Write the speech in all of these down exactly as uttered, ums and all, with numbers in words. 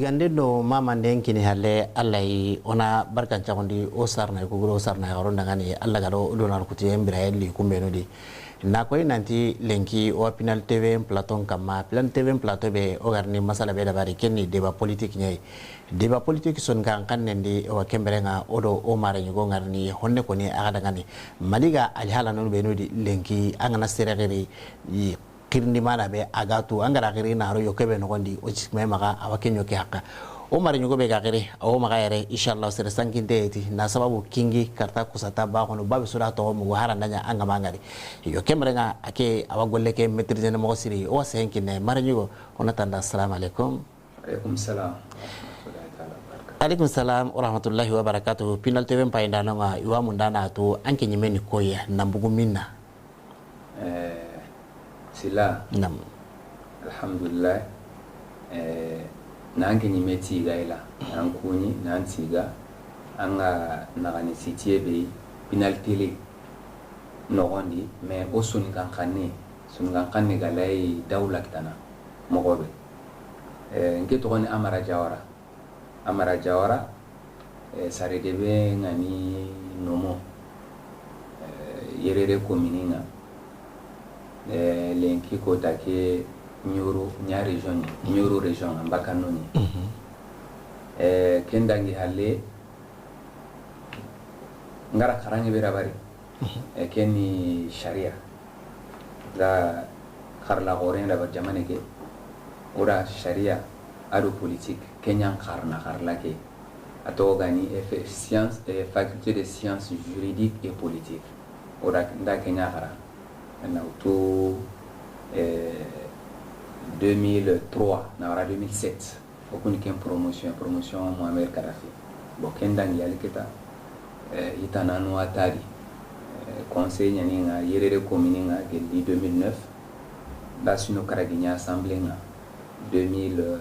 Ande do mamanden kini halle, Alla yi o na barkan caxundi o sarna, i kuguro o sarna yaxaron dangani, Alla ga do o do na kutiyen birayen li kumbenu di. Na koy nanti lenki o wa Pinal T V plateau kamma, Pinal T V plateau be o ga ri ni masala be dabari, ken ni débat politique ɲa yi. Débat politique soninkan xannen di, o wa ken bire ŋa o do o mara ɲugo ŋa ri ni honne koni a ga dangani. Mali ga alihalanun benu di lenki, an ga na sere xiri, i xirindi mana be a ga tu, an ga ra xiri na ro yo kebe noxon di, o cikme maxa a wa ke ɲo ke haqa. O mara ɲugo be ga xiri, o maxa yere, inshallah, sere sankinte yeti, na sababu kingi karta kusata ba xono, babe sura toxo mugu haranda ɲa an ga ma ŋari. Yo ken bire ŋa a ke a wa golle ke maîtriser ne moxo siri, o wa senkine mara ɲugo, o na tanda. Assalamu alaikum. Alaikum salam. Alaikum salam wa rahmatullahi wa barakatuh. Pinal T V n payindano ŋa, i wa mundana tu, an ke ɲime ni koye, nan bugu minna. Eh, Sila. Nam. Alhamdulillah. Eh, nan ke ɲime tiga ila, nan kuni, nan tiga, an ga na ga ni sitiye be, Pinal Télé noxon di, mais o soninkan xanne, soninkan xanne ga layi dawla kitana moxo be. Eh, n ke toxo ni Amara Jawara. Amara Jawara, eh, sare debe ŋa ni Nomo, eh, Yerere komini ŋa, eh, lenki kota ke Nioro, ɲa région ni, Nioro région, an bakano ni. Mhm. Eh, ken dangi halle, n ga ra xaranŋe be dabari. Mhm. Eh, ken ni sharia. Ga xarala xoren dabari jamane ke. O da sharia, a do politique, ken ɲa n xarana xarala ke. A toxo ga ni F-, science, eh, faculté de sciences juridiques et politiques. O da, n da ken ɲa xara. Na wutu, eh, deux mille trois, na wara deux mille sept. O kuni ken promotion, promotion Mohamed Kadhafi. Bon, ken dangi yali kita, eh, i tananu a tadi. Eh, conseil ɲa ni ŋa, Yerere komini ŋa, gelli deux mille neuf. Da sino karagi ɲa assemblée ŋa, deux mille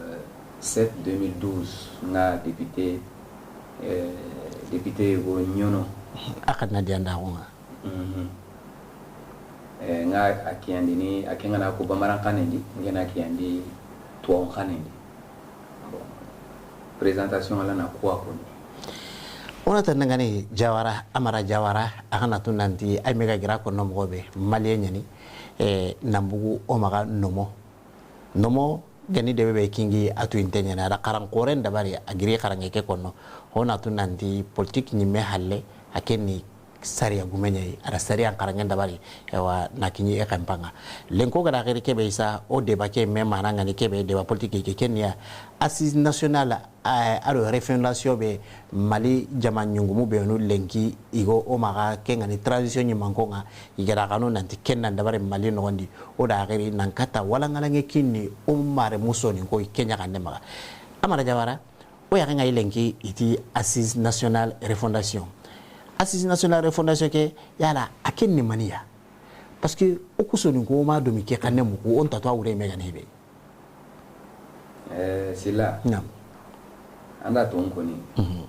sept, deux mille douze, ŋa député, eh, député go ɲono. A xanna di anda xo ŋa. Mhm. Eh, ŋa a kiyandi ni, a ke ŋa na ko bamaran xanen di, n ke na kiyandi tuwawun xanen di. Bon, présentation ala na kuwa koni. O na ta nangani Jawara, Amara Jawara, a ga na tu nanti ay mega gira ko no moxo be, Malien ɲa ni, eh, nan bugu o maxa Nomo. Nomo, gani debe be kingi a tu inte ɲa na, a da xaran xoren dabari, a giri xaranŋe ke kono. O na tu nanti politique ɲime halle, a ken ni sariya gume ɲa yi, a da sariya n xaranŋen dabari, ewa, na kiɲi e xenpanŋa. Lenko ga da xiri kebe isa, o débat ke me mana ŋa ni kebe débat politique ke, ken ni ya, assise nationale, eh, a do refondation be Mali jama ɲungumu benu lenki i go o maxa, ken ŋa ni transition ɲimanko ŋa, i ga da xanu nanti ken nan dabari Mali noxon di, o da xiri nan kata wala ŋalanŋe kinni o mare musoni ko i ke ɲa xande maxa. Amara Jawara, o yaxe ŋa yi lenki i ti Assise nationale refondation. Assise nationale refondation ke, yala a ken ni maniya? Parce que o ku soninko o ma domi ke xanne muku, o nta to a wure me ga ni be. Eh, Sila. Nam. An da ton koni. Mhm.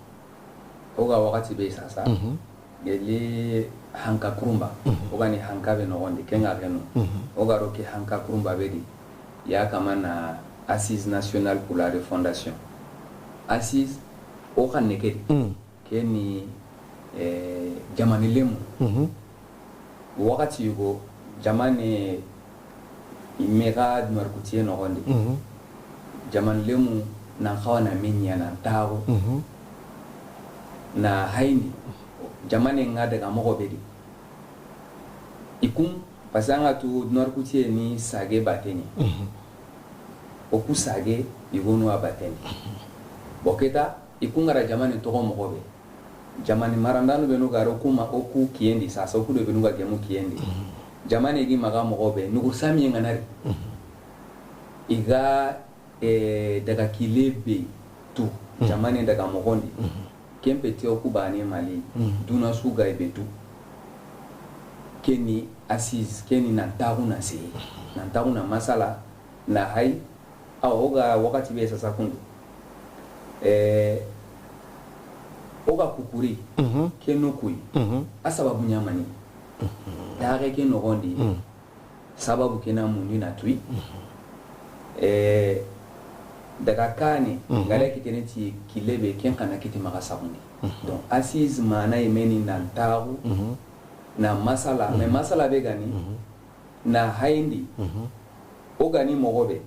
O ga waxati be sasa. Mhm. Gelli hanka kurumba. Mhm. O ga ni hanka be noxon di, ken ŋa kenu. Mhm. O ga ro ke hanka kurumba be di, ya kama na Assise nationale pour la refondation. Assise, o xanne ke di. Mm. Ke ni, eh, jamani lemu. Mhm. Waxati yugo, jamane i me ga dunar kutiye noxon di. Mhm. Jamani lemu nan xawa na me ɲa nan taxu. Mhm. Na hayindi, jamane ŋa daga moxo be di. I kun, parce que an ga tu dunar kutiye ni sage bateni. Mhm. O ku sage, i gonu a bateni. Mhm. Bo keta, i kun ga ra jamane toxo moxo be. Jamani marandanu benu ga ro kuma o ku kiyen di, sasa o ku do benu ga gemu kiyen di. Mhm. Jamani gi maxa moxo be, nugu samiye ŋa na ri. Mhm. I ga, eh, daga kile be tu, mhm, jamani daga moxon di. Mhm. Ken peti o ku bane Mali, mhm, duna su ga i be tu. Ken ni assise, ken ni nan taxu na seye. Mhm. Nan taxu na masala, na hay, Awa, o ga waxati be sasa kundu. Eh, o ga kukuri, mhm, ke no kuyi. Mhm. A sababu ɲa mani. Mhm. Daxe ke noxon di. Mhm. Sababu ke na mundi na tuyi. Mhm. Eh, Daga kaane, mhm, ngale kitene ti kille be, ken xa na kiti maxa saxundi. Mhm. Donc, assise mana ye meni nan taxu, mhm, na masala, mhm, mais masala be ga ni, mhm, na hayindi, mhm, o ga ni moxo be,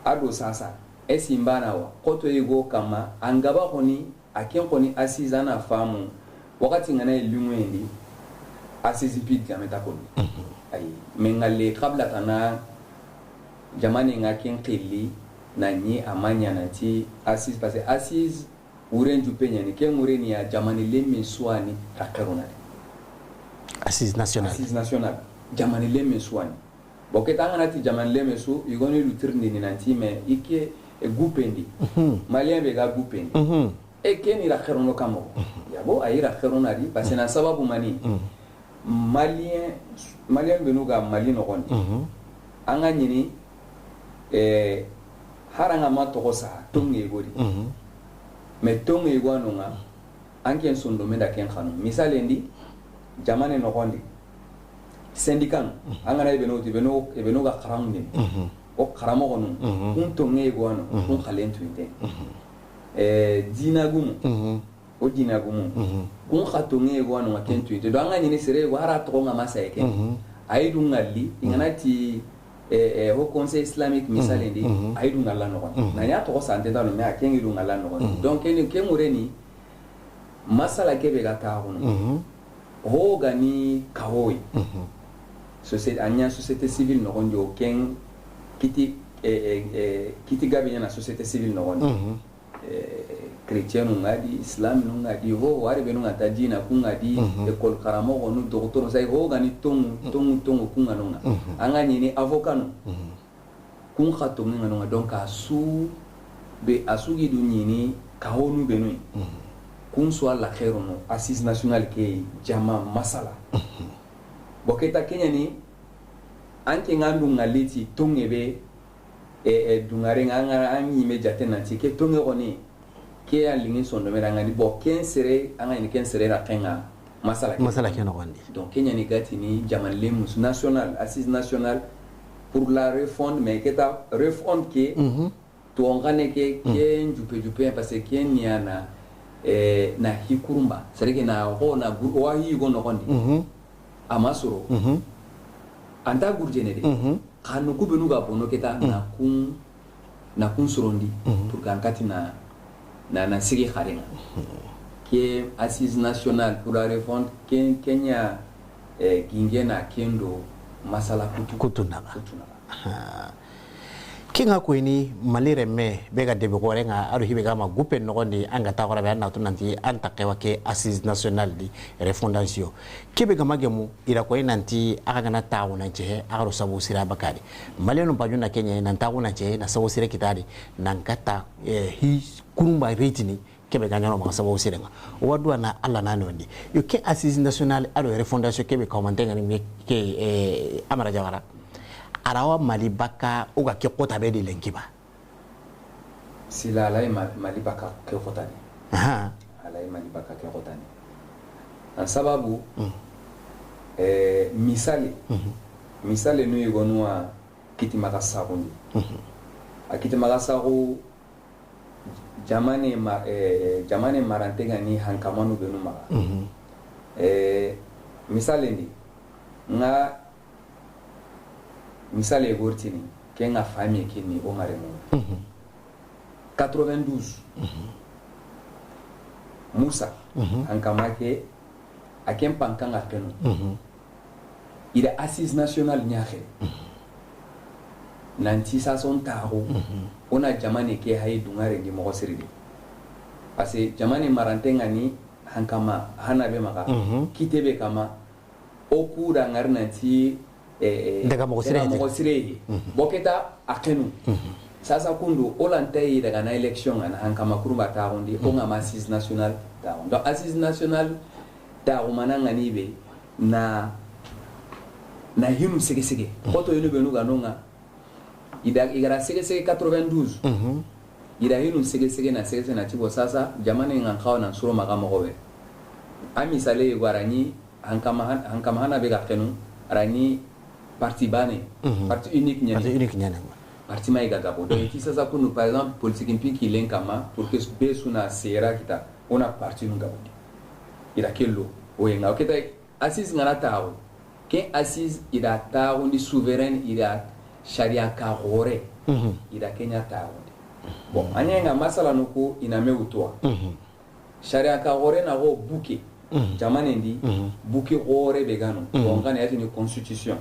a do sasa, e simbana wa, xoto yigo kama, an gaba xoni, a ken xoni assise a na famu, waxati ngana yi linŋoyen di, assise pi game ta koni. Mhm. Ayi, mais ngalle xabla tana, jamane nga ken xilli, na ɲi a ma ɲa nanti assise, parce que assise, wuren juppe ɲani, ken wure ni ya jamane lemme suwani, raqe ro na di. Assise nationale. Assise nationale. Jamane lemme suwani. Bon, ke ta ngana ti jamane lemme su, i goni lu tirindini nanti, mais i ke, e, gupendi. Mhm. Malien be ga gupendi. Mhm. E ke ni raqe ro no kamo. Mhm. Ya bo, ayi raqe ro na di, parce que na sababu mani. Mhm. Malien, Malien be nu ga Mali noxondi. Mhm. An ga ɲini, e, haranga ma toxo sa, tonŋe godi. Mhm. Mais tonŋe go a no nga, an ken sondome da ken xanu. Misalen di, jamane noxondi, syndicat nu, mhm, an gana i beno ti, beno, i beno ga xaramundini. Mhm. O xaramoxonu, mhm, kun tonŋe go a no, mhm, kun xalen tuwinte. Mhm. Eh, dina gumu, mhm, o dina gumu, mhm, kun xa tonŋe go a no, ken tuwinte. Donc, an ga ɲini sere go, hara toxo nga ma saye ken. Mhm. A yi du ngalli, i gana ti, eh, eh, Haut Conseil Islamique, mhm, misalen di, mhm, a yi du ngalla noxondi. Mhm. Na ɲa toxo sante tano, mais a ken yi du ngalla noxondi. Mhm. Donc, ken, ken wure ni, masala kebe ga taxunu. Mhm. Ho gani kawoy. Mhm. Société, a ɲa société civile noxondi o ken kiti, eh, eh, eh, kiti gabe ɲana société civile noxondi. Mhm. Eh, chrétien nu nga di, islam nu nga di, ho wari benu nga ta dina ku nga di, mhm, école xaramoxo nu, docteur, sai ho gani tongu, tongu, tongu ku nga no nga. Mhm. An ga ɲini avocat nu. Mhm. Kun xa tonŋe nga no nga, donc a su be, a su gi du ɲini ka honu benu. Mhm. Kun su a la xero no, assise nationale ke jama masala. Mhm. Bon, ke ta ke ɲani, an ke nga ndu ngalli ti tonŋe be, e, e, dungare nga, nga, an ɲi me jate nanti ke tonŋe xoni, ke ya linŋi sondome da ngani, bon, ken sere, an ga ɲini ken sere raqe nga masala ke. Masala ke noxondi. Donc, ke ɲani ga tini jamane lemu su national, assise nationale pour la refonte, mais ke ta refonte ke, mhm, to on xane ke, mhm, ke jupe jupe, parce que ke ni a na, eh, na hi kurumba. C'est-à-dire que na ho na gu-, wa hi go noxondi. Mhm. A ma soro. Mhm. An ta gurjene de. Mhm. Xa no ku benu ga bono ke ta, mhm, na kun, na kun sorondi, mhm, pour que an kati na, na, na sigi xarenga. Mhm. Ke assise nationale pour la refonte, ke, ke ɲa, eh, ginge na kendo masala kutu. Kutu naxa. Kutu naxa. Ha. Ke nga koyini Mali renme be ga debe xore nga, a do hibe ga ma gupe noxondi, an ga ta xora be, an na tu nanti an ta xewa ke assise nationale di refondation. Kebe ga ma gemu, i ra koyi nanti a xa gana taxu nan cehe, a xa ro sabo sira bakadi. Malenu baju na ke ɲa, nan taxu nan cehe, na sabo sira kitadi, nan kata, eh, hi kurumba ritini, kebe ga ɲano maxa sabo sira nga. O wa duwa na Alla na nondi. Yo ke assise nationale a do refondation kebe kawmante ngani me ke, eh, Amara Jawara. A ra wa Mali baka o ga ke xota be di lenki ba. Sila, a lay Ma-, Mali baka ke xotani. Aha. A lay Mali baka ke xotani. An sababu, mm, eh, misali, mhm, misali nu yigonu wa kiti maxa saxundi. Mhm. A kiti maxa saxu jamane ma-, eh, jamane marante ga ni hankamanu benu maxa. Mhm. Eh, misali ndi, nga Misali, e ga ri tini, ke nga famille ke ni o maremu. Mhm. Quatre-vingt-douze. Mhm. Musa, mhm, hankama ke, a ken panka nga kenu. Mhm. I da assise nationale ɲaxe. Mhm. Nanti sason taxu, mhm, o na jamane ke hayi dungare ndi moxo siri de. Parce que jamane marante nga ni hankama hana be maxa, mhm, kite be kama, o ku da ngari nanti, eh, eh, daga moxo sire, daga moxo sire. Mhm. Bo ke ta a kenu. Mhm. Sasa kundu, o lanta yi daga na élection nga na hankama kurumba taxundi, o nga ma assise nationale taxundi. Donc, assise nationale taxu mana nga ni be na, na hinu sege sege. Mhm. Xoto hinu benu ga no nga, I da, i ga ra sege sege quatre-vingt-douze. Mhm. I da hinu sege sege na sege sege na ti bo sasa, jamane nga xawa na suro maxa moxo be. A misale yugo a ra ni hankama han-, hankama hana be ga kenu, a ra ni parti bane, mhm, parti unique ɲani. Parti unique ɲani. Parti ma i ga gabo. Donc, i ti sasa kunu, par exemple, politique mpi kilen kama, pour que be su na sera kita, o na parti nu gabondi. I da ke lo, o ye ŋa, o ke ta, assise ŋa na taxu. Ke assise i da taxundi souveraine, i da sariya ka xore. I da ke ɲa taxundi. Bon, a ɲa ŋa masala nu ku i na me wutuwa. Sariya ka xore na xo buke. Jamanen di, buke xore be ga no. Bon, ŋa na yatini constitution.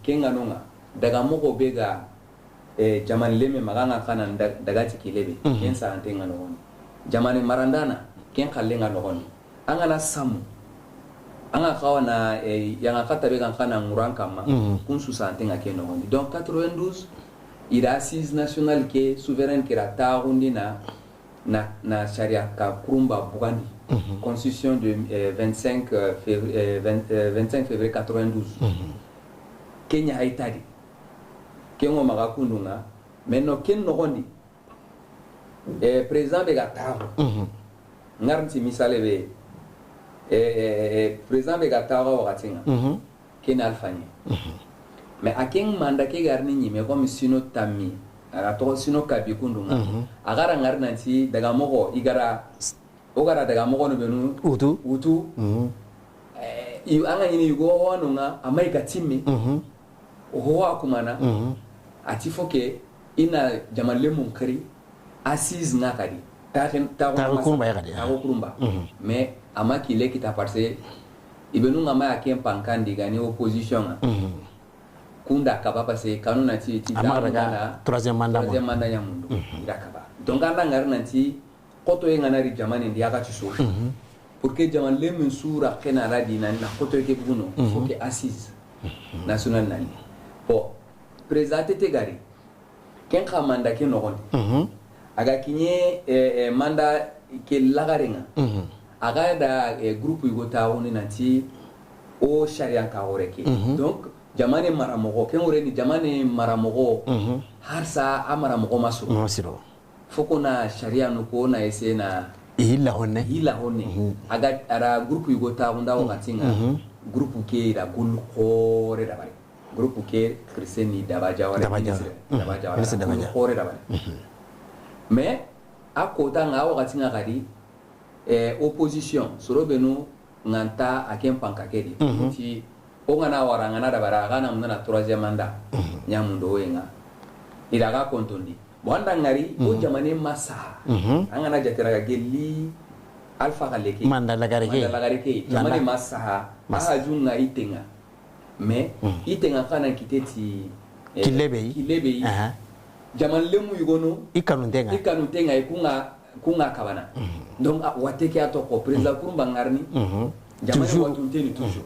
Ke ŋa no ŋa. Daga moxo be ga eh, jaman leme maxa ŋa xa na daga ti kile be, ken saxante ŋa noxondi. Jamane marandana, ken xalle ŋa noxondi. An ga na samu, an ga xawa na, eh, yanga xa tabe gan xa na ŋuran kamma, kun su saxante ŋa ke noxondi. Donc, quatre-vingt-douze, i da assise nationale ke, souveraine ke ra taxundi na, na, na sariya ka kurumba bugandi. Constitution de, eh, vingt-cinq, euh, février, euh, vingt, euh, vingt-cinq février quatre-vingt-douze. Kenya haitadi. Ken ŋo maxa kundu ŋa, mais no ken noxondi, eh, président be ga taxu. Ŋarinti misale be, eh, eh, eh, président be ga taxu waxati ŋa. Ken Alpha ɲi. Mais a ken manda ke garini ɲi, mais comme sino tammi, a ga toxo sino kabi kundu ŋa. A ga ra ŋari nanti daga moxo, i ga ra O ga ra daga moxonu benu wutu. Wutu. Eh, i, an ga ɲini yugo wano ŋa, a ma i ga timme. O ho wa kumana. A ti fo ke, i na jamalle mun kari, assise ŋa kadi. Taxin, taxu kurumba ya kadi. Taxu kurumba. Mais a ma kile kita parce que i benu ŋa ma ya ken pankandi gani opposition ŋa. Kunda kaba parce que kanu na ti, ti a ma daga troisième mandat, troisième mandat ɲa mundu. I da kaba. Donc, an da ŋari nanti, Xotoye ŋa na ri jamanen di, a ga ti so. Pour que jamanen lemin sura kena ra di na, na xotoye ke buguno, faut que assise nationale na ni. Bon, président tete gari, ken xa manda ke noxondi. A ga kiɲe, eh, eh, manda ke lagare ŋa. A ga da, eh, groupe yugo taxundi nanti o sariyan ka xore ke. Donc, jamane maramoxo, ken wure ni jamane maramoxo, harsa a maramoxo ma suro. Ma suro. Foko na sariya nu ko na ese na i hilla honne. I hilla honne. A ga a ra groupe yugo taxunda waxati ŋa, groupe ke i ra gol xore dabari. Groupe ke Christian ni Daba Jawara, Daba Jawara. Ministre Daba Jawara. Ministre Daba Jawara. Gol xore dabari. Mais a kota ŋa waxati ŋa kadi, eh, opposition, soro benu ŋa nta a ken panka ke di. Ti, o ŋa na wara, ŋa na dabara, a ga na munda na troisième mandat. Ɲa mundo o ye ŋa. I da ga kontondi. Bon, an da ŋari, o jamane ma saha. An ga na jatera ga gelli Alpha Xalle ke. Manda lagare ke. Manda lagare ke. Jamane ma saha. A haju ŋa i te ŋa. Mais i te ŋa xa na kite ti, eh, kille be yi. Kille be yi. Jaman lemu yugono. I kanunte ŋa. I kanunte ŋa, i ku ŋa, ku ŋa kabana. Donc, a, wate ke a toxo, président kurumba ŋarini. Jamane watunte ni toujours.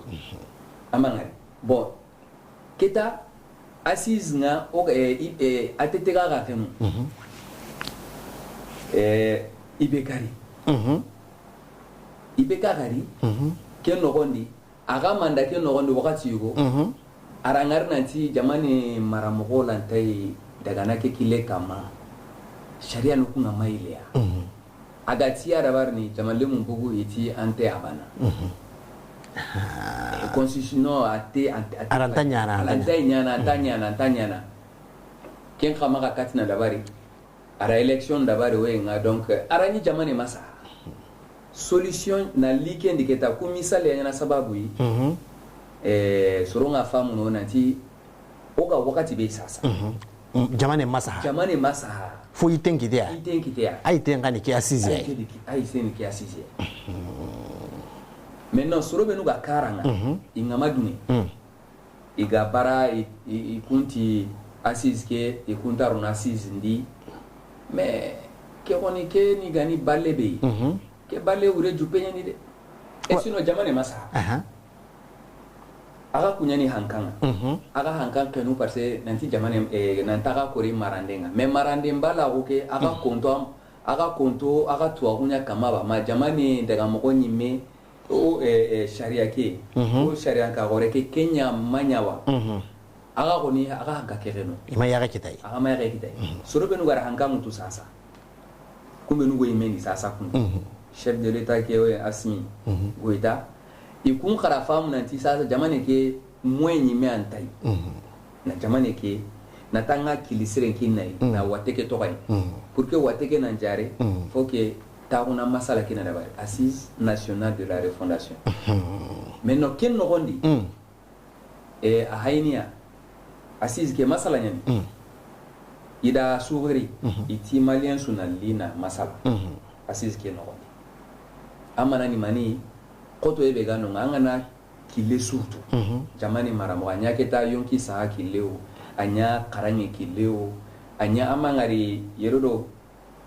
A ma ŋari. Bon, keta, assise ŋa, o, eh, i, eh, a tete ga ga kenu. Eh, i be kari. I be ka kari. Ken noxondi, A ga manda ke noxondi waxati yugo, a ra ŋari nanti jamane maramoxo lantayi dagana ke kille kamma, sariya nu ku ŋa ma yille ya. A ga ti ya dabari ni, jamanen lemun bugu i ti ante a bana. Eh, constitution, non, a te, a te, a te, a ra nta ɲaana, a ra nta ɲaana, a nta ɲaana, a nta ɲaana. Ken xa maxa katina dabari. A ra élection dabari o ye ŋa, donc, a ra ni jamane ma saha. Solution na likendi keta, ku misali ya ɲaana sababu yi. Eh, soro ŋa famuno nanti, o ga waxati be sasa. Jamane ma saha. Jamane ma saha. Fo i tenki te ya. I tenki te ya. Ay ten kani ki assise. Ay ten ki, ay sen ki assise. Maintenant, soro benu ga kara ŋa, i ŋa ma dune. I ga bara, i, i, i kunti assise ke, i kunta runa assise ndi. Mais ke xoni ke ni gani balle be yi. Ke balle wure jupe ɲa ni de. E sinon jamane ma saha. A ga kuɲa ni hankan ŋa. A ga hankan kenu parce que nanti jamane, eh, nanta ga kori marande ŋa. Mais marande bala ko ke, a ga konto am, a ga konto, a ga tuwa kuɲa kama ba. Ma jamane daga moxo ɲimme, O, eh, eh, sariya ke, o sariya ka gore ke, ke ɲa ma ɲa wa. A ga xoni, a ga hanka ke xeno. I ma yaxe kita yi. A ga ma yaxe kita yi. Soro benu ga ra hanka mutu sasa. Kun benu go i mendi sasa kun. Chef de l'État ke, o ye Assimi Goïta. I kun xa ra famu nanti sasa jamane ke moyen ɲimme a nta yi. Na jamane ke, na tanga kili siren kinnayi, na watte ke toxayi. Pour que watte ke nan jare, faut que taxuna masala kina dabari, Assise nationale de la refondation. Mais no ken noxondi, e a hayniya, Assise ke masala ɲani. Ida suxiri, iti malien su na lina masala. Assise ke noxondi, amanani mani, xoto ebe ga nonga, angana kille surtout. Jamani maramoxo, a ɲa ke ta yonki saha kille wo, a ɲa xaranŋe kille wo, a ɲa amangari yero do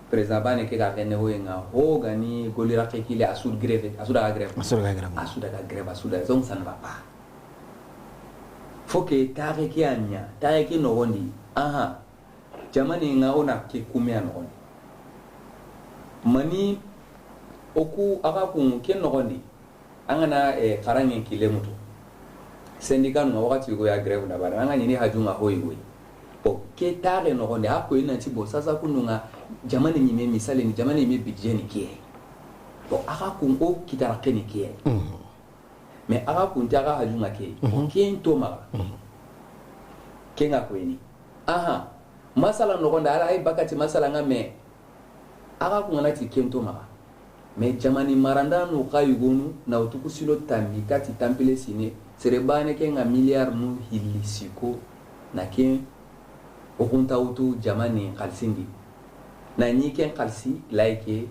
président bane ke ga xenne hoye nga, ho gani goli raxe kille, a su grève, a su daga grève. A su daga grève. A su daga grève, a su daga, donc ça ne va pas. Faut que taxe ke a ɲa, taxe ke noxondi, aha, jamani nga ona ke kume a noxondi. Mani oku aga kun ke noxondi. An gana, eh, xaranŋen kille mutu. Syndicat nunga waxati yogo ya grève dabari. An ga ɲini haju nga hoyi goyi. Bon, ke taxe noxondi, a koyi nanti, bon, sasa kundu nga jamane ɲime, misali ni jamane ɲime budget ni kiye. Bon, a ga kun o kitara ke ni kiye. Mais a ga kun ti a ga haju nga kiye. Bon, ken to maxa. Ken ga koyini. Aha. Masala noxondi, ala ay bakati masala nga, mais a ga kun gana ti ken to maxa. Mais jamani marandanu xa yugonu na wutu ku silo tambi kati tampile sine, sere bane ke nga milliard nu hilli siko, na ken o kunta wutu jamani xalisindi. Na ɲi ken xalisi lay ke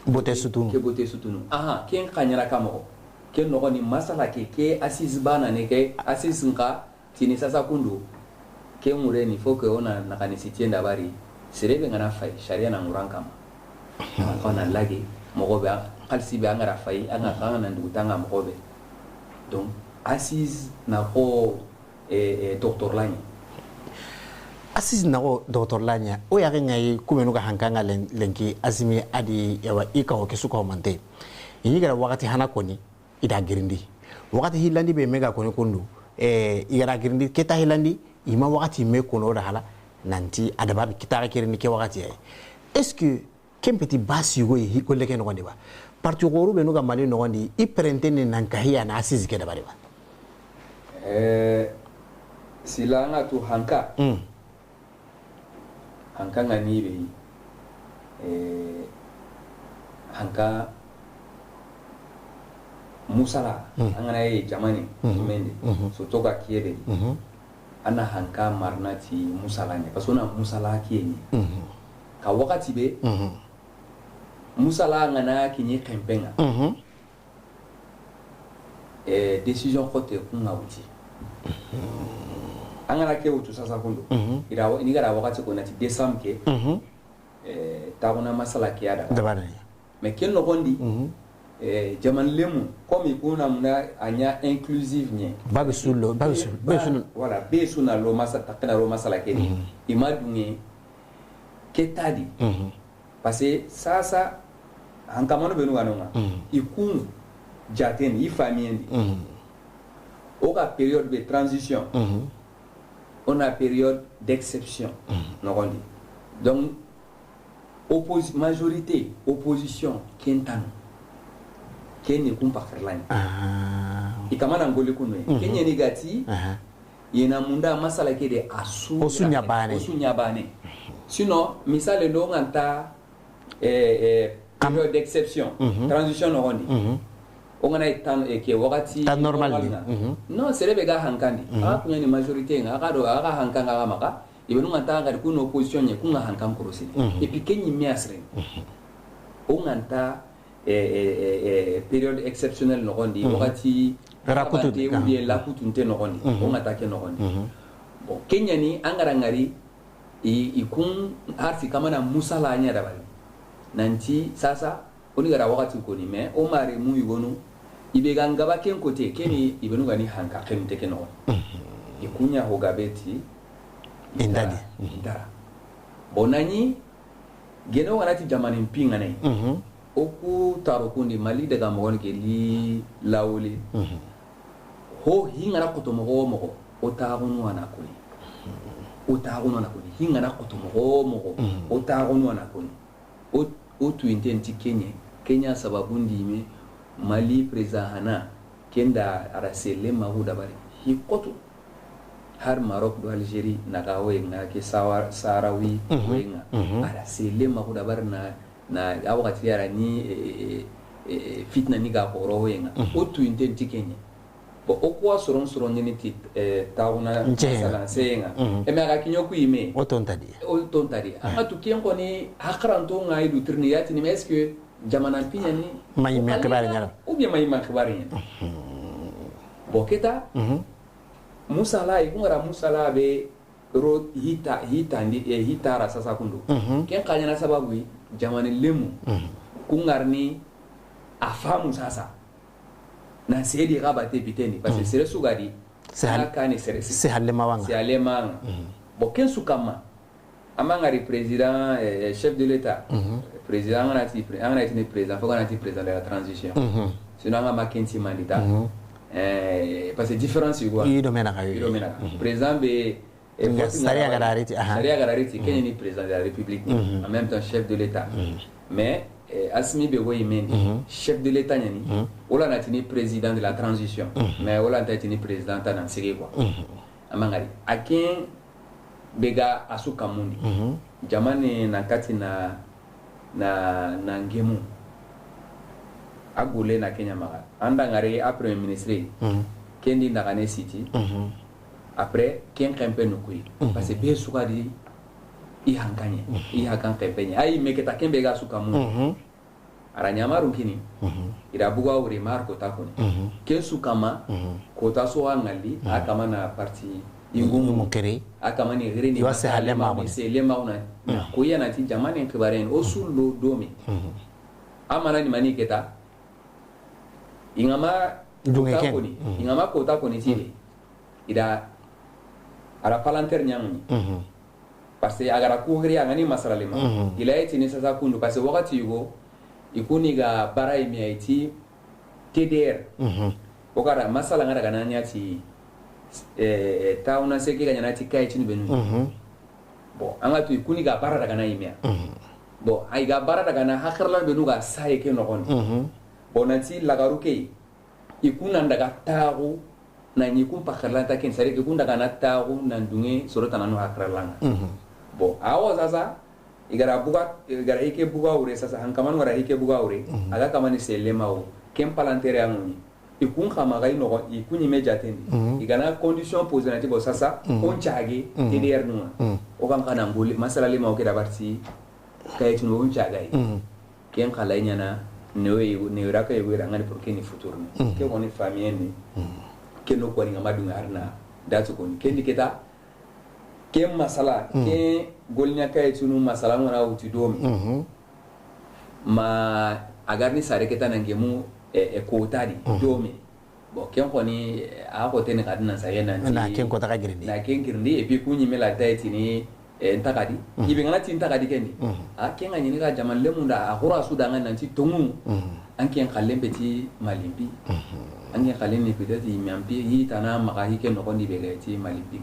bote sutunu. Ke bote sutunu. Aha, ken xa ɲana ka moxo. Ken noxoni masala ke, ke assise bana ne ke, assise nka, tini sasa kundu, ke ŋureni, faut que ona naxani sitiye ndabari, sere be ngana fay, sharia na ŋuran kama. Ana lage, moxo be, xalisi be, angara fay, anga xanga na ndugu tanga moxo be. Donc, assise na xo, eh, eh, docteur laɲi. Assise na xo docteur laɲi, o yaxe ŋayi kumenu ga hankanga len-, lenki Azimi adi, yawa, i kawo ke su kawo mante. I ɲi gara waxati hana koni, i da girindi. Waxati hillandi be mega koni kundu, eh, i gara girindi, keta hillandi, i ma waxati me kono da hala, nanti adaba bi kita ga kirini ke waxati yayi. Est-ce que ken peti basi yogo yi golle ke noxondi ba? Parti xoru be nuga Mali noxondi, i perenteni nan kahiya na assise ke dabari ba? Eh, silanga tu hanka. Hanka nga ni be, eh, hanka musala, angana ye jamani, mende, so toga kiye be, ana hanka marna ti musala ne, parce que na musala kiye ni. Ka wakati be, musala ngana kini kempenga. Eh, décision xote kunga wuti. Angana ke wutu sasa kundu. Ira wa-, ni gara wakati ko nati décembre ke. Eh, taguna masala ke ada. Dabari. Mais ken noxondi, eh, jaman lemu, comme i kuna muna a ɲa inclusive ɲe. Babe sullo, babe sul-, babe sul-, voilà, be suna lo masa, takana lo masala ke ni. I ma dunge ke tadi. Parce que sasa, hankamano benu ga nonga, i kun jaten, i famiyen di. O ga période de transition, on a période d'exception noxondi. Donc, opposi-, majorité, opposition, kentano. Keni kun pakirlani. I kamana ngoli kunwe. Kenya ni gati, yena munda masala ke de asu. O su ɲa bane. O su ɲa bane. Sinon, misale no nganta, eh, eh, période d'exception, transition noxondi. O ngana tan, eh, ke wakati tan normal ni. Non, sere be ga hankandi. A kunya ni majorité nga, a ga do, a ga hankanga ga maka. I benu nganta ngari kuno opposition ɲe, kunga hankan korosini. Et puis kenyi me asren. O nganta eh, eh, eh, eh, période exceptionnelle noxondi, wakati rakutu, ou bien lakutunte noxondi, o ngata ke noxondi. Bon, kenya ni angara ngari, i, i kun harsi kamana musala ɲa dabari. Nanti sasa, oni gara wakati koni, mais o mare mu yugonu, i be ga ngaba ken kote, keni i benu gani hanka, ken te ke noxondi. I kunya ho gabeti, indadi, indara. Bon, nani, gene o ganati jamani mpinga ne. O ku taro kundi Mali daga mogon ke li lawole. Ho hingana koto mogo mogo, o taxunu ana kuni. O taxunu ana kuni. Hingana koto mogo mogo, o taxunu ana kuni. O, o tuinte nti kenye, kenya sababu ndi me Mali président hana, kenda ara selle magu dabari. Hi koto. Har Maroc do Algérie na ga woye ŋa ke Sawa-, Sahrawi woye ŋa. A da sele maxu dabari na, na a waxati yara ni, eh, eh, eh, fitna ni ga xoro woye ŋa. O tuyinten ti ke ɲa. Bon, o kuwa soron soron ni ti, eh, taxuna sala seye ŋa. E me a ga kiɲo ku yime. O tontadi. O tontadi. A ŋa tu ken xoni, haqaranto ŋa i du tirni yatini, mais est-ce que jamana piɲa ni? Ma yime xibari ɲa. Ou bien ma yime xibari ɲa. Bon, keta, Musala, i kungara Musala be ro hita, hitandi, eh, hitara sasa kundu. Ken xa ɲa na sababu yi, jamani lemu, kungarni a famu sasa. Na sedi ga bate biteni, parce que sere sugadi, se hal-, kani sere si. Se halle mawanga. Se halle mawanga. Bon, ken su kama. Amangari président, eh, chef de l'État. Président, an ga na ti pré-, an ga na ti ni président, fo an ga na ti président de la transition. Sinon, an ga ma ken ti mandita. Eh, parce que différence, quoi. I do mena ka, i do mena ka. Président be, eh, sariya ga da riti, aha. Sariya ga da riti, ken ni président de la République. En même temps, chef de l'État. Mais, eh, Assimi be go yimendi, chef de l'État ɲa ni. Wala na ti ni président de la transition. Mais wala na ti ni président ta nan sege, quoi. Amangari. A ken be ga a su kamundi. Jamane na kati na, na, na ngemu. A gole na ke ɲa maxa. An da ŋari a premier ministre. Ken di ndaxane siti. Après, ken xenpe no kuyi. Parce que be sugadi i hankaɲe. I hankan xenpe ɲe. Ayi, me keta ken be ga su kamundi. A ra ɲamarun kini. I ra buga wure mar kota koni. Ken su kama, kota so a ŋalli, a kama na parti ingumu kere. A kama ni gere ni. I wa se halle ma koni. Se le ma una. Na ko yana ti jamane xibaren o sullo domi. Amana ni mani keta. I ŋa ma dunge kota koni. I ŋa ma kota koni tibe. I da a ra palanter ɲamuni. Parce que a ga ra ku giri a ŋa ni masala le ma. I la yeti ni sasa kundu, parce que waxati yugo, i kuni ga bara yi me ayi ti T D R. O ga ra masala ŋa daga na ɲa ti, eh, tauna seke ga ɲa na ti kaye tinu benu. Bon, an ga tu i kuni ga bara daga na yi me a. Bon, ayi ga bara daga na haqarla benu ga saye ke noxondi. Bon, na ti lagaru ke, i kun nan daga taxu, na ɲi kun pakarlanta ken, c'est-à-dire i kun daga na taxu nan dunge soro tananu hakaralanga. Bon, a wo sasa, i ga ra buga, i ga ra hike buga wure sasa, hankamanu ga ra hike buga wure, a ga kamani selemawo, ken palantere a ŋuni. I kun xama ga i noxo, i kun ɲi me jatendi. I ga na condition posé na ti bo sasa, on cage, T D R numa. O kan kana ngoli, masala lemawo ke da barti, kaye tinu on cage. Ken xa lay ɲana, newe, newe raka yogo ira ngani pour que ni futur ni. Ke koni famille ni. Ken no koni ngama dunga arna. Dati koni. Ken di keta, ken masala, ken golnya kaye tinu masala ngana wuti domi. Ma agarni sare keta nangemu, e, e kota di, domi. Bon, ken xoni, a xote ni xadi nan saye nan ti. Na ken kota xa girindi. Na ken girindi, et puis ku ɲi me la tay tini, eh, nta xadi. I be ngana ti nta xadi ken di. A ken ga ɲini ga jaman lemunda, a xura su danga nan ti tongu. An ken xallen be ti malimpi. An ken xallen ni peut-être i me ampi, i tana maxa i ken noxondi be ga ti malimpi.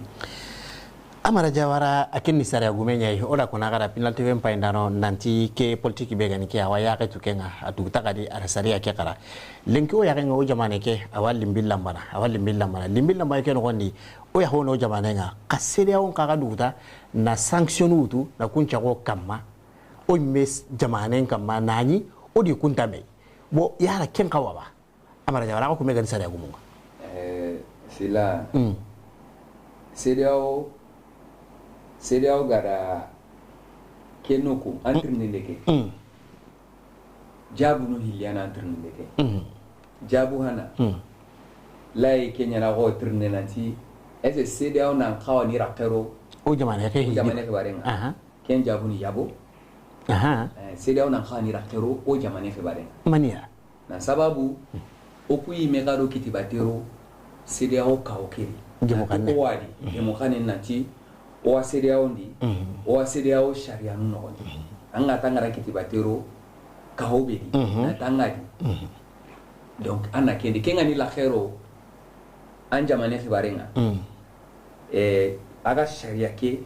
Amara Jawara, a ken ni sariya gume ɲa yi, o da kona xara penalty fen payindano nanti ke politique be gani ke, a wa yaxe tu ke ŋa, a tu ta xadi, a ra sariya ke xara. Lenki o yaxe ŋa o jamane ke, a wa limbi lambana, a wa limbi lambana. Limbi lambana ke noxondi, o yaxe o no jamane ŋa, xa CEDEAO xa ga duguta, na sanction wutu, na kunca xo kamma, o me jamane kamma, nani, o di kunta me. Bo, yara ken xa wa ba. Amara Jawara, ko me gani sariya gumunga. Eh, sila. Mm. CEDEAO, CEDEAO ga da ke noku, entraîner ndeke. Mm. Jabu no hiliyana entraîner ndeke. Mm. Jabu hana. Mm. Lay Kenya na go entraîner nanti. Est-ce que CEDEAO nan xawa ni rakero? O jamane ke, o jamane ke barenga. Aha. Ken jabu ni yabo. Aha. Eh, CEDEAO nan xawa ni rakero, o jamane ke barenga. Maniya. Na sababu, o ku yi me ga do kiti batero, CEDEAO kawo keri. Gemu xanne. O wadi, gemu xanne nanti, o wa CEDEAO ndi, o wa CEDEAO sariya nu noxondi. An ga tangara kiti batero, kawo be di, na tanga di. Donc, an na kendi, kenga ni la xero, an jamane xibare ŋa. Eh, a ga sariya ke,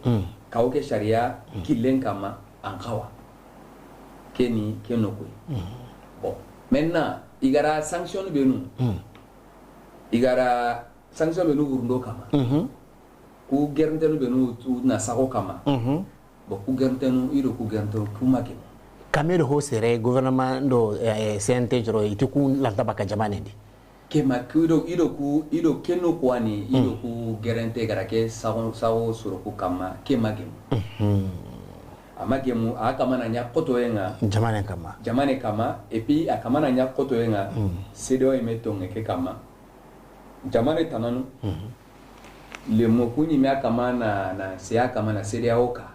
kawo ke sariya, killen kama, an xawa. Keni, ken no koy. Bon, maintenant, i ga ra sanction benu. I ga ra sanction benu wurundo kama. Mhm. Ku gerentenu benu tu na sago kama. Mhm. Bon, ku gerentenu, i do ku gerentenu ku ma gemu. Kame do ho sere gouvernement do, eh, C N T joro, i ti ku lanta baka jamaane ndi. Ke ma ku i do, i do ku, i do kenu kwani, i do ku gerente gara ke sago, sago soro ku kama, ke ma gemu. Mhm. A ma gemu, a kama na ɲa kotoye ŋa. Jamaane kama. Jamaane kama, et puis a kama na ɲa kotoye ŋa, mm, C D A O i me tonŋe ke kama. Jamaane tananu, mhm, le mo ku ɲi me a kama na, na se a kama na C D A O ka.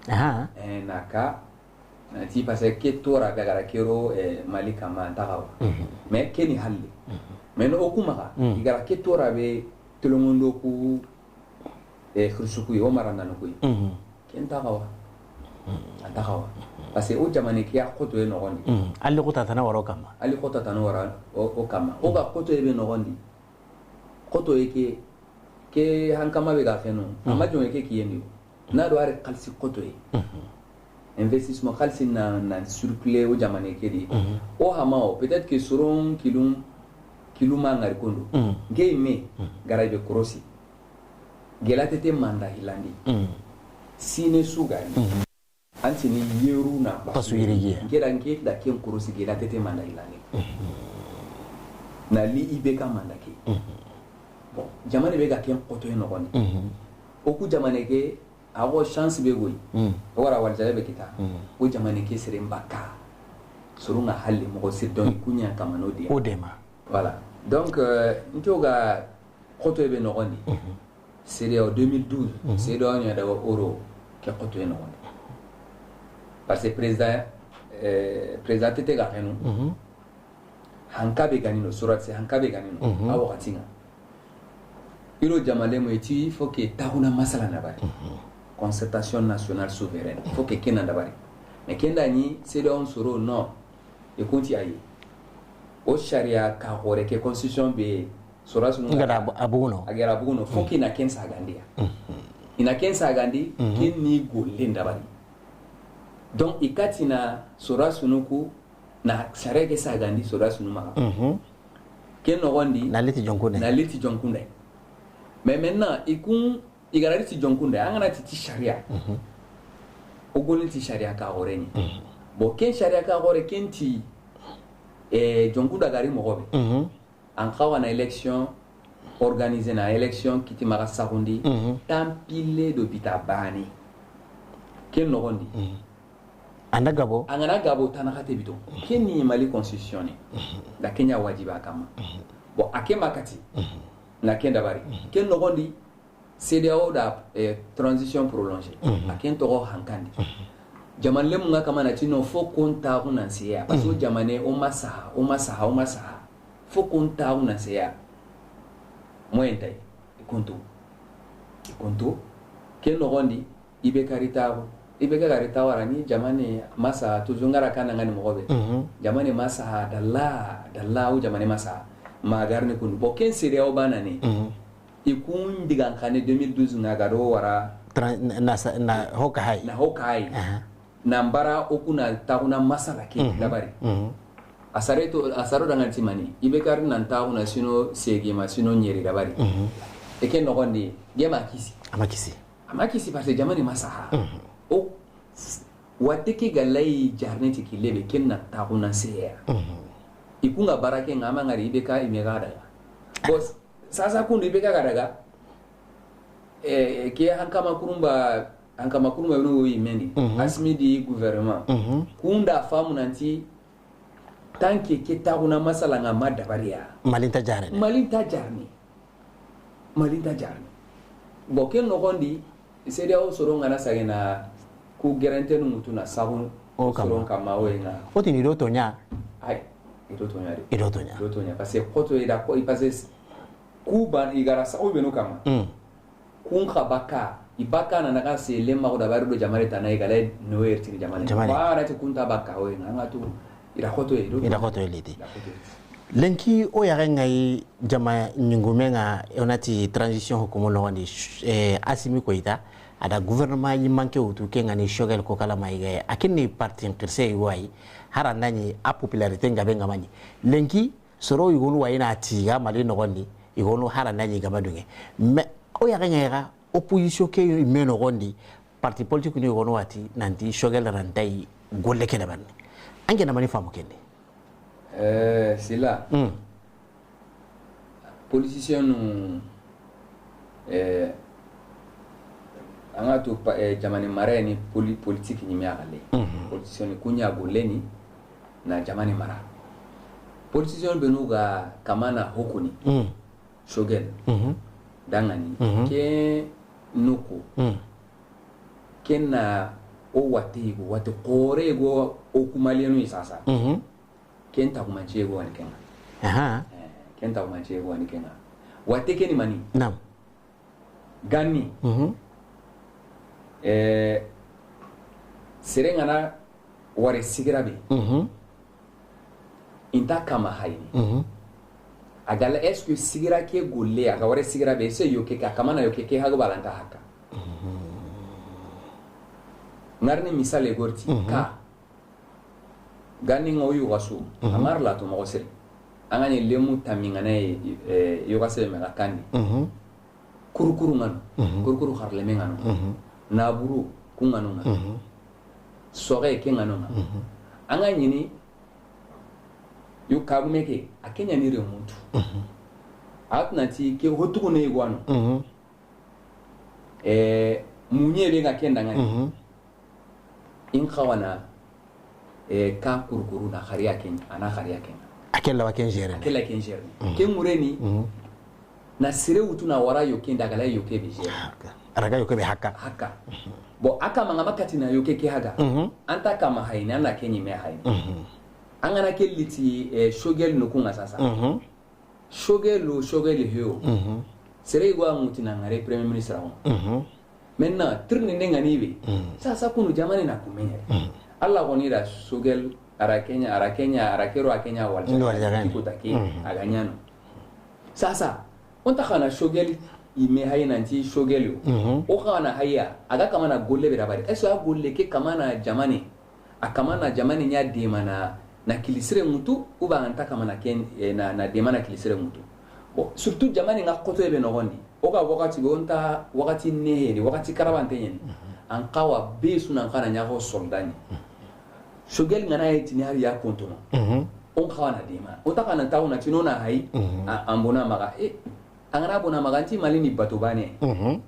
Aha. Eh, na ka, na ti parce que ke tora be gara kero, eh, Mali kama nta xawa. Mhm. Mais ke ni halle. Mhm. Mais no o ku maxa, mhm, i gara ke tora be tolongondo ku, eh, xirsuku yi, o marandanu ku yi. Mhm. Ken nta xawa. Mhm. A nta xawa. Parce que o jamaane ke a xotoye noxondi. Mhm. Ali xota tana wara o kama. Ali xota tana wara o, o kama. O ga xotoye be noxondi. Xotoye ke, ke hankama be ga xenu. Mhm. A ma joŋe ke kiyen di. Na do a ri xalisi xotoye. Mhm. Investissement xalisi na, na circuler o jamaane ke di. Mhm. O hama o, peut-être que soron kilun, kilun ma ŋari kondo. Mhm. Nke yi me, mhm, gara i be korosi. Gelatete manda hilandi. Mhm. Sine su gari. Mhm. An ti ni yeru na pasu yirigiya. Nke da, nke da ken korosi gelatete manda hilandi. Mhm. Na li I B K manda ke. Mhm. Bon, jamaane be ga ken xotoye noxondi. Mhm. O ku jamaane ke, a go chance be goyi. Mm. O wara walijabe be kita. Mm. O jamaane ke sere mbaka. Soron ŋa halle moxo siri, donc, mm, ku ɲa kama no de. O dema. Voilà. Donc, euh, nto ga xotoye be noxondi. Mhm. C D A O deux mille douze, mhm, C D A O ɲa daga euro ke xotoye noxondi. Parce que président, euh, président tete ga xenu. Mhm. Hanka be gani no, surat se hanka be gani no. Mhm. A waxati ŋa. I do jamaane mo i ti faut que taxuna masala na bari. Mhm. Concertation nationale souveraine. Faut que ke na dabari. Mais ken da ni C D A O soro no. E kunti ayi. O sariya ka xore ke constitution be sora sunu. Nga da abu-, abuguno. A gara abuguno. Faut, mhm, que i na ken sagandi ya. Mhm. I na ken sagandi, mhm, ken ni golle dabari. Donc, i kati na sora sunu ku na sariya ke sagandi sora sunu maxa. Mhm. Ke noxondi. Na liti jonkunde. Na liti jonkunde. Mais maintenant, i kun, i gara liti jonkunde, an ga na ti ti sariya. Mhm. O goni ti sariya ka xore ni. Mhm. Bon, ken sariya ka xore, ken ti, eh, jonkunda gari moxo be. Mhm. An xawa na élection organisé, na élection kiti maxa saxundi, mhm, tanpille do bita bane. Ken noxondi. Mhm. An da gabo. An ga na gabo tana xate bito. Ken ni Mali constitution ni. Mhm. Da ken ɲa wajiba kama. Mhm. Bon, a ke ma kati. Mhm. Na ken dabari. Mhm. Ken noxondi, C D A O da, eh, transition prolongée. Mhm. A ken toxo hankandi. Mhm. Jamaane lemu ŋa kama na ti no fo kon taxu nan seya. Parce que, mhm, jamaane o masaha, o masaha, o masaha. Fo kon taxu nan seya. Moyen tay. I konto. I konto. Ken noxondi, I B K ri taxu. I B K ga ri taxu a ra ni jamaane masaha, toujours nga ra kana ŋa ni moxo be. Mhm. Jamaane masaha, dalla, dalla, o jamaane masaha. Ma gari ni kundu. Bon, ken C D A O bana ni. Mhm. I kun digan xane deux mille douze ŋa ga do wara. Tran-, na, na sa-, na hoka hay. Na hoka hay. Aha. Na mbara o kuna taxuna masala ke, mhm, dabari. Mhm. A sare to, a saro dangan ti mani. I be kari nan taxuna sino segi ma sino ɲeri dabari. Mhm. E ke noxondi, ge ma kisi. A ma kisi. A ma kisi parce que jamaane masaha. Mhm. O, s-, watte ke ga layi jarne ti kille be ken na taxuna seya. Mhm. I kun ga bara ke ŋa ma ŋari I B K i me ga daga. Bon, sasa kundu I B K ga daga. Eh, ke hankama kurumba, hankama kurumba yono wo yimendi. Mhm. Asimi di gouvernement. Mhm. Kunda famu nanti, tant que ke taxuna masala ŋa ma dabariya. Mali nta jarne. Mali nta jarne. Mali nta jarne. Bon, ken noxondi, C D A O soro ŋa na sagena ku gerentenu mutu na saxu o kama. Soro kama o ye ŋa. O tini do toɲa. Ay, i do toɲa de. I do toɲa. I do toɲa. Parce que xoto i da ko, i parce que ku ba, i gara saxu benu kama. Mm. Kun xa baka, i baka na naga se le mago dabari do jamaane tana i gale no yer tini jamaane. Jamaane. Ba na ti kun ta baka o ye ŋa, ŋa tu. I da xoto ye do. I da xoto ye liti. I da xoto ye. Lenki o yaxe ŋa yi jama ɲingume ŋa, o na ti transition hukumu noxondi, eh, Assimi Goïta, a da gouvernement yi manke wutu ke ŋa ni Choguel Kokalla Maïga ye. A ken ni parti nxirise yi wa yi, hari a na ɲi a popularité ŋa be ŋa ma ɲi. Lenki, soro yigonu wa yi na tiga Mali noxondi, yigonu hari a na ɲi ga ma duŋe. Mais o yaxe ŋa yi xa, opposition ke me noxondi, parti politique ni yogo no wati nanti Choguel ra nta yi golle ke da banne. An ke na mani famu kende. Eh, Sila. Hmm. Politicien nu, eh, an ga to pa- eh, jamane mara ni poli- politique ni me a xale. Politicien ni ku ɲa golle ni na jamane mara. Politicien be nu ga kamana hokuni. Hmm. Choguel. Mhm. Dangani. Mhm. Ke nuku. Hmm. Ken na o wate go, wate kore go o kumalienu sasa. Mhm. Ken ta kuma ce go wani kenga. Aha. Eh, ken ta kuma ce go wani kenga. Wate keni mani. Nam. Ganni. Mhm. Eh, sere ngana ware sigira be. Mhm. Inta kama hayni. Mhm. A gala, est-ce que sigira ke golle a ga ware sigira be, se yoke ka kamana yoke ke haga balanta haka. Ngarni misale gorti ka. Ganni nga o yugasu. Amar la to mogo sere. Angani lemu tammi ngana, eh, yugase me ga kandi. Mhm. Kurukuru ngano. Kurukuru xarleme ngano. Naburu ku ngano nga. Soxe ke ngano nga. Anga ɲini yu kagume ke, a ke ɲani remuntu. A tunati ke hotugu ne yigwano. Mhm. Eh, muɲe be ga kenda ngani. Mhm. In xawana, eh, ka kurukuru na xariya ken, ana xariya ken. A ke lawa ken gérer. A ke la ken gérer. Ken mureni, na sere wutu na wara yoke ndagala yoke be gérer. A raga yoke be haka. Haka. Bon, aka manga makati na yoke ke haga. Mhm. Anta kama hayni, ana ke ɲime hayni. Mhm. Angana ke liti, eh, Choguel nukunga sasa. Mhm. Choguel lo, Choguel heo. Mhm. Sere igwa mutina ngare premier ministre on. Mhm. Maintenant, tirni ne ngani be. Mhm. Sasa kunu jamane na kumenyere. Allah goni da Choguel ara Kenya, ara Kenya, ara kero a Kenya wal. Ndo wal jagani. Ikuta ke, Mhm. Aganyano. Sasa, onta xana Choguel ime hayi nanti Choguel yo. Mhm. O xana haya, aga kamana golle be dabari. Est-ce que a golle ke kamana jamane? A kamana jamane ɲa demana na kilisire mutu, ou bien anta kamana ken, eh, na, na demana kilisire mutu. Bon, surtout jamane nga koto be nogondi. O ga wakati be onta wakati neheni, wakati karabante ɲeni. An kawa be sunan kana ɲago soldani. Choguel ngana yetini hari ya kontono. Mhm. On xawana dema. Onta kana tawna tinona hayi. Mhm. A, an bona maga. E, angana bona maga anti Mali ni bato bane. Mhm.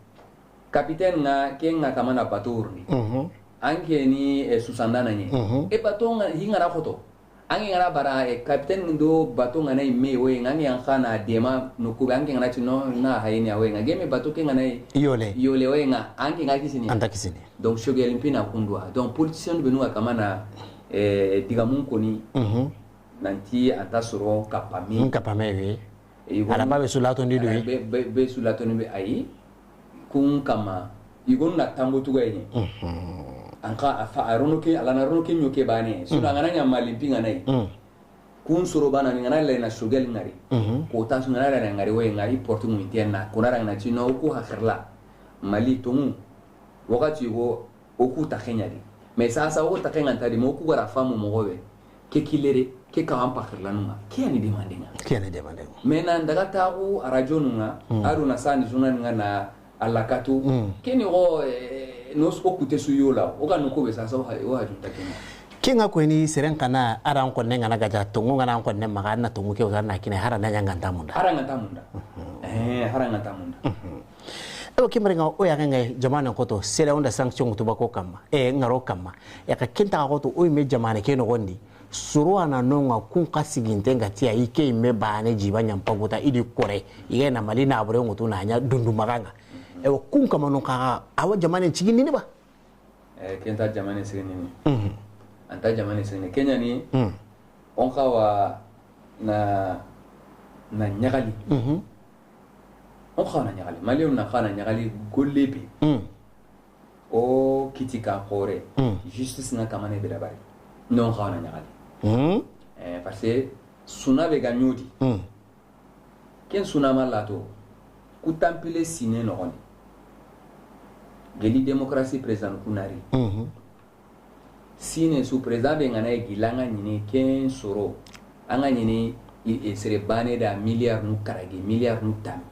Capitaine nga, ke nga kamana bato urni. Mhm. Anke ni, eh, susandana nye. Mhm. E bato nga, hingara koto. Anke ngara bara, eh, capitaine ndo bato nga na ime we, nga nge an xana dema no kube, anke ngana tino na hayni awe, nga geme bato ke nga na Yole. Yole we nga, anke nga kisini. Anta kisini. Donc, Choguel mpina kundwa. Donc, politicien be nuwa kamana, eh, digamun koni, Mhm. nanti anta soro kapami. Nka pame we. Igon- Ala ba be sulato ndi do Ala yi. Be, be, be sulato ni be ayi. Kun kama. Igon na tambo tuga yi. Mhm. Anka afa arono ke, ala na rono ke nyoke bane. Suna ngana nya Mali pinga nai. Mm. Kun soro bana ni ngana le na Choguel ngari. Mhm. Ko ta suna ngana le ngari we ngari portu mu intenna. Ko na rangana tino ku hakrla. Mali tongu. Wakati go o ku ta kenya di. Mais sa sa o ta kenya ta di mo ku gara famu mo gobe. Ke kilere, ke kawan pakirlanu nga. Ke yani demande nga. Ke yani demande nga. Mais na ndaga taxu arajo nu nga, adu na sani journal nga na alakatu. Mm. Keni go, eh, nos o kute su yola. O ga no ko be sa sa o ha-, o haju ta kenya. Ke nga ko ni seren kana aran ko ne ngana gaja tongo ngana ko ne maga na tongo ke o na kine hara na nyanga ntamunda. Hara nga ntamunda. Eh, hara nga ntamunda. Ewa kimare nga o ya nga jamane koto sere onda sanction tuba ko kamma. E ngaro kamma. E ka kinta koto o me jamane ke no gondi. Soro ana nonga kun ka siginte nga tiya i ke me bane jiba nyam paguta idi kore. I ga na Mali na bure ngutu na nya dundu maganga. Ewa kun kama non ka awa jamane cigindini ba. Eh, kenta jamane sigindini. Mhm. Anta jamane sigindini. Kenya ni, Mm. on xawa na, na ɲagali. Mhm. On xawa na ɲagali. Mali on na xawa na ɲagali golle be. Mm. O kiti ka xore. Mm. Justice na kamane be dabari. Non xawa na ɲagali. Mm. Eh, parce que suna be ga ɲodi. Mm. Ken suna ma lato. Ku tampile sine no goni. Geli démocratie président kunari. Mhm. Sine su président be ngana gilanga ɲini ken soro. Anga ɲini i, i sere bane da milliard nu karagi, milliard nu tami.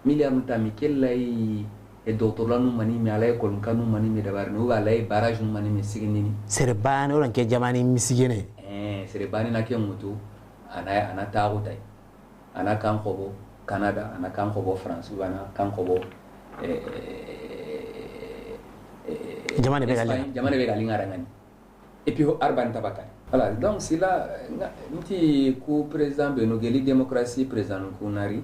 Milliard nu tami kella i E docteur lanu mani me, a la école kanu mani me dabarini, ou bien a la barrage nu mani me sigindini. Sere baane, o ra ke jamani misigene. Eh, sere baane na ke ŋutu, a na, a na taaxu tay. A na kan xobo Canada, a na kan xobo France, ou a na kan xobo, eh, eh, eh, jamane be ga Espagne, jamane be ga linŋa ra ŋa ni. Et puis, ho arban tabakani. Voilà, donc, c'est là, nga, nti ku président benu geli démocratie président ku nari,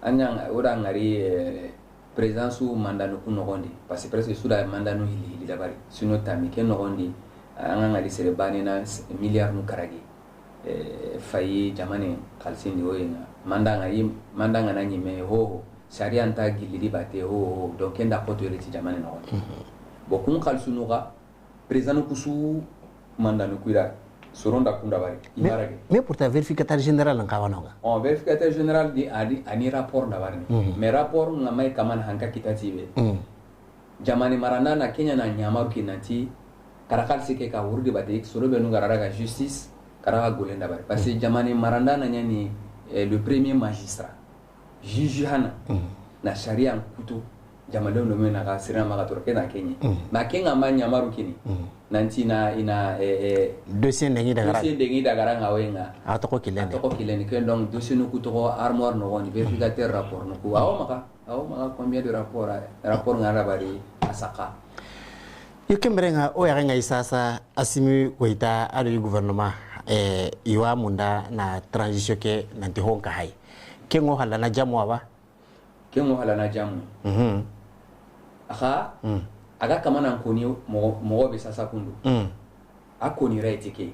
a ɲa o da ŋari, eh, président su mandat nu ku noxondi, parce que presque su da mandat nu hili hili dabari, sino tami ke noxondi, a ŋa ŋari sere baane na s-, milliard nu karagi, eh, fayi jamane xalisi ndi o yi ŋa, mandat ŋa yi, mandat ŋa na ɲi me ho ho, sariya nta gilli di bate ho ho, donc ken da xoto yere ti jamane noxondi. Bon, kun xalisu nu ga, président kusu mandat nu ku i da soron da kun dabari. Mais, i marage. Mais pourtant, vérificateur général n xa wa no ŋa. Oh, vérificateur général di a di, a ni rapport dabarini. Mais rapport ŋa ma i kamana hanka kita ti be. Jamane maranda na ke ɲa na ɲamaru ke nanti, kara xalisi ke ka wurudi bate, soro benu ga ra daga justice, kara ga golen dabari. Parce que jamane maranda na ɲa ni, eh, le premier magistrat. Juge hana na sariya n kuto, jamaden do me na ga sirina maxa toro ke na ke ɲi. Na ke ŋa ma ɲamaru kini. Nanti na i na, eh, eh, dossier ndengi daga ra. Dossier ndengi daga ra ŋa we ŋa. A toxo killen di. A toxo killen di. Ken donc dossier nu ku toxo armoire noxondi, vérificateur rapport nu ku. Awa maxa, awa maxa combien de rapport, rapport ŋa dabari a saxa. Yo, ken bire ŋa, o yaxe ŋa i sasa Assimi Goïta a do i gouvernement, eh, i wa munda na transition ke nanti ho n ka hay. Ke ŋo hala na jamu a ba? Ke ŋo hala na jamu. Axa, a ga kamana n koni moxo, moxo be sasa kundu. A koni ra iti ke.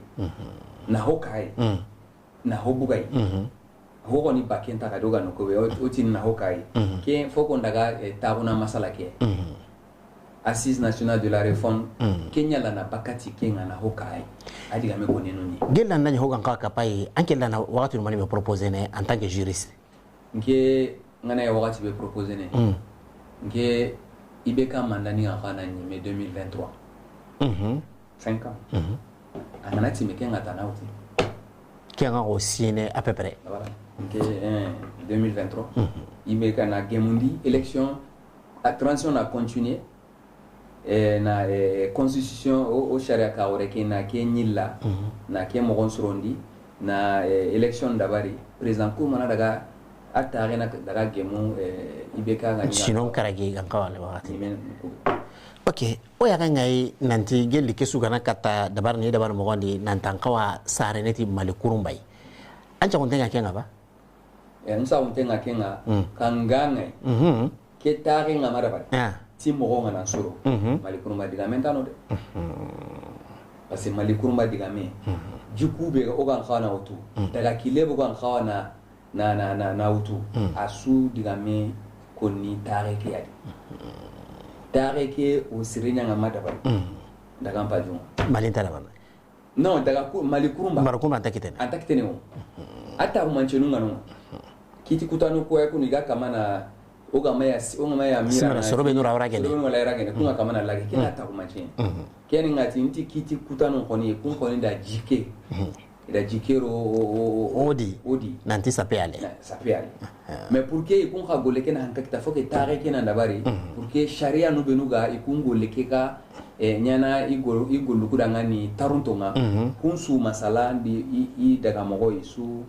Na ho kay. Na ho bugay. Ho xoni baken ta ka do ga no ko be, o, o tin na ho kay. Ke fo ko n daga, eh, taxuna masala ke. Assise nationale de la réforme, ke ɲa la na bakati ke ŋa na ho kay. A diga me ko nenu ni. Gella na ɲi ho ga n xa ka pay, an ke la na waxati mani me proposer ne en tant que juriste. Nke ŋa na ya waxati be proposer ne. Nke I B K mandat ni ŋa xa na ɲi me deux mille vingt-trois. Cinq ans. A ŋa na ti me ke ŋa ta na wuti. Ke ŋa o signé à peu près. Voilà. Nke, eh, deux mille vingt-trois. I B K na gemundi élection, a transition na continuer. Eh, na, eh, constitution, o, o sariya ka wore ke na ke ɲilla, na ke moxon sorondi, na, eh, élection dabari, président ku mana daga, a taxe na daga gemu, eh, I B K ŋa ni. Sinon karagi gan kawale waxati. Ok, o yaxe ŋa yi nanti gelli ke su ga na katta dabar ni dabar moxon di nan tan xawa sare ne ti Mali kurun bay. An caxunte ŋa ke ŋa ba? Eh, n saxunte ŋa ke ŋa, ka n ga ŋa yi. Ke taxe ŋa ma dabari. Ti moxo ŋa na soro. Mali kurun ba digame nta no de. Parce que Mali kurun ba digame, jiku be o ga n xawa na wutu. Daga kile be o ga n xawa na, na, na, na, na wutu. A su digame koni taxe ke ya di. Taxe ke o sire ɲa ŋa ma dabari. Daga n pa juma. Mali nta dabari. Non, daga ku-, Mali kurun ba. Mali kurun ba nta kitene. A nta kitene o. A taxumancenu ŋa no. Kiti kutanu ko ya kunu i ga kamana, o ga ma ya si-, o ga ma ya mira simana na soro be si-, nura wara gene. Soro be nura wara gene. Ku ŋa kamana lagi. Ke na taxumance. Ke ni ŋa ti nti kiti kutanu xoni, kun xoni da jike. Da jike ro o, o, o, o. Odi. Odi. Nanti sape ale. Na, sape ale. Mais pour que i kun xa golle ke na hanka kita, fo ke taxe ke na dabari, pour que sariya nu benu ga i kun golle ke ka, eh, ɲana i go-, i gollu ku da ŋa ni tarunto ŋa, kun su masala ndi i, i daga moxo i su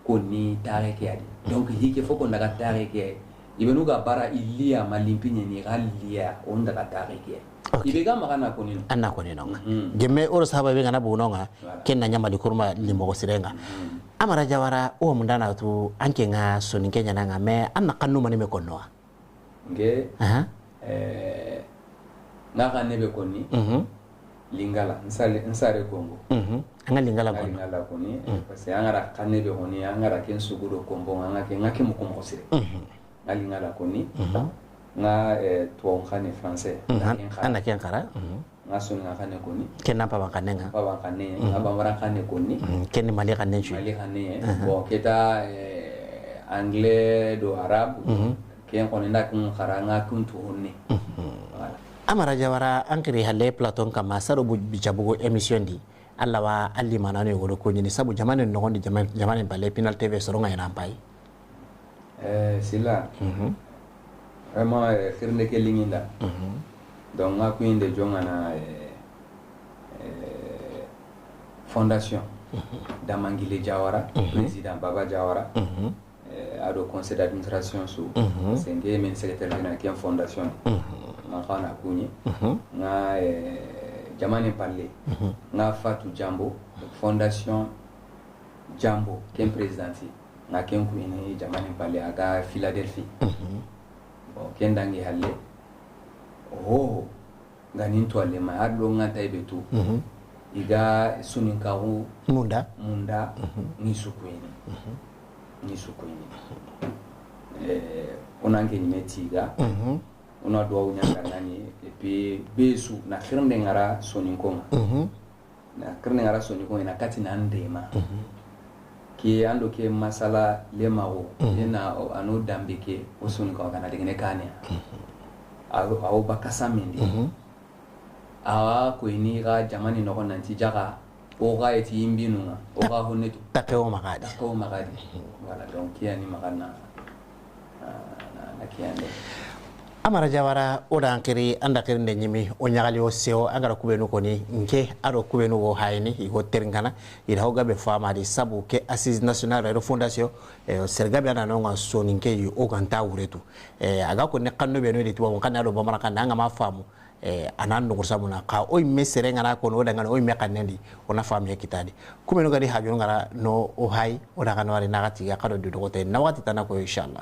koni taxe ke ya di. Donc, hi ke fo ko n daga taxe ke ya di. I benu ga bara i liya ma limpi ɲeni ga liya o n daga taxe ke ya di. Ok. I be ga maxa na koni no. An na koni no ŋa. Gemme o ro sahaba be ga na bu no ŋa. Voilà. Ken na ɲa Mali kurun ba li moxo sire ŋa. Amara Jawara, o mundana tu, an ke ŋa soninke ɲana ŋa, mais an na xannu mani me konno wa? Nge, eh, ŋa xanne be koni, Lingala, n sale, n sare Kongo. An ŋa Lingala koni. Lingala koni, parce que an ga ra xanne be koni, an ga ra ken sugu do Kombo, an ŋa ke, ŋa ke moxo moxo sire. Ŋa Lingala koni, ŋa, eh, tuwawun xanne français, an na ken xara. Ŋa soninkan xanne koni. Ken na paban xanne ŋa. Paban xanne, ŋa bambaran xanne koni. Ken ni Mali xanne su. Mali xanne. Bon, ke ta, eh, anglais do arabe. Ken koni n da kun xara ŋa kun tu honne. Voilà. Amara Jawara, an xiri halle plateau n kamma, saro bu-, bi jabugo émission di. Alla wa alli manano yogo do ko ɲini sabu jamaane noxon di, jamaane, jamaane balle Pinal T V soro ŋa ina n pay. Eh, Sila. Vraiment, eh, xirinde ke liŋi n da. Mhm. Donc, n ga kuɲinde joŋana, eh, eh, Fondation, mhm, Damangile Jawara, mhm, président Baba Jawara, mhm, eh, a do conseil d'administration su, mhm, parce que n ke men secrétaire général ken fondation, mhm, n ga xa na kuɲi, mhm, n ga, eh, Jamaane Palle, mhm, n ga Fatou Jambo, Fondation Jambo, ken présidente, n ga ken kuɲini Jamaane Palle, a ga Philadelphie. Mhm. Bon, ken dangi halle, ho, n ga ni n to alle ma, a do n ga nta i be tu. Mhm. I ga Soninkaxu munda. Munda, mhm, ni su kuɲini. Mhm. Ni su kuɲini. Eh, o na n ke ɲime ti ga. Mhm. O na duwawu ɲa n da ŋa ni, et puis be su na xirinde ŋa ra Soninko ŋa. Mhm. Na xirinde ŋa ra Soninko ŋa, i na kati na n deema. Mhm. Ke an do ke masala lemaxu, mhm, ke na o, a no dambe ke, o Soninko xa na degene kane ya. Mhm. A, a wo bakka samindi. Mhm. A wa koyini xa jamaane noxo nanti jaxa, o xa yeti yimbinu ŋa, o xa honne tu. Taxe wo maxa di. Taxe wo maxa di. Voilà, donc, ke ya ni maxa na, na, na, na ke ya ni. Amara Jawara, o da an xiri, an da xirinde ɲimi, o ɲaxali o sewo, an ga ra kubenu koni, n ke, a do kubenu wo hayini, i go terinkana, i da ho gabe fama di sabu ke Assise Nationale Radio Fondation, eh, sere gabe a na no ŋa Soninke yi, o ga nta wure tu. Eh, a ga ko ne xanno be no di tubabu xanne a do bamaran xanne, an ga ma famu. Eh, a na ndugu sabu na xa, o yimme sere n ga na kono, o da ŋa ni, o yimme xannen di, o na famiye kita di. Kubenu ga di hajunu n ga ra no, o hayi, o da xa no wari na xa tiga, xa do du dogote, na waxati tana ko, inchallah.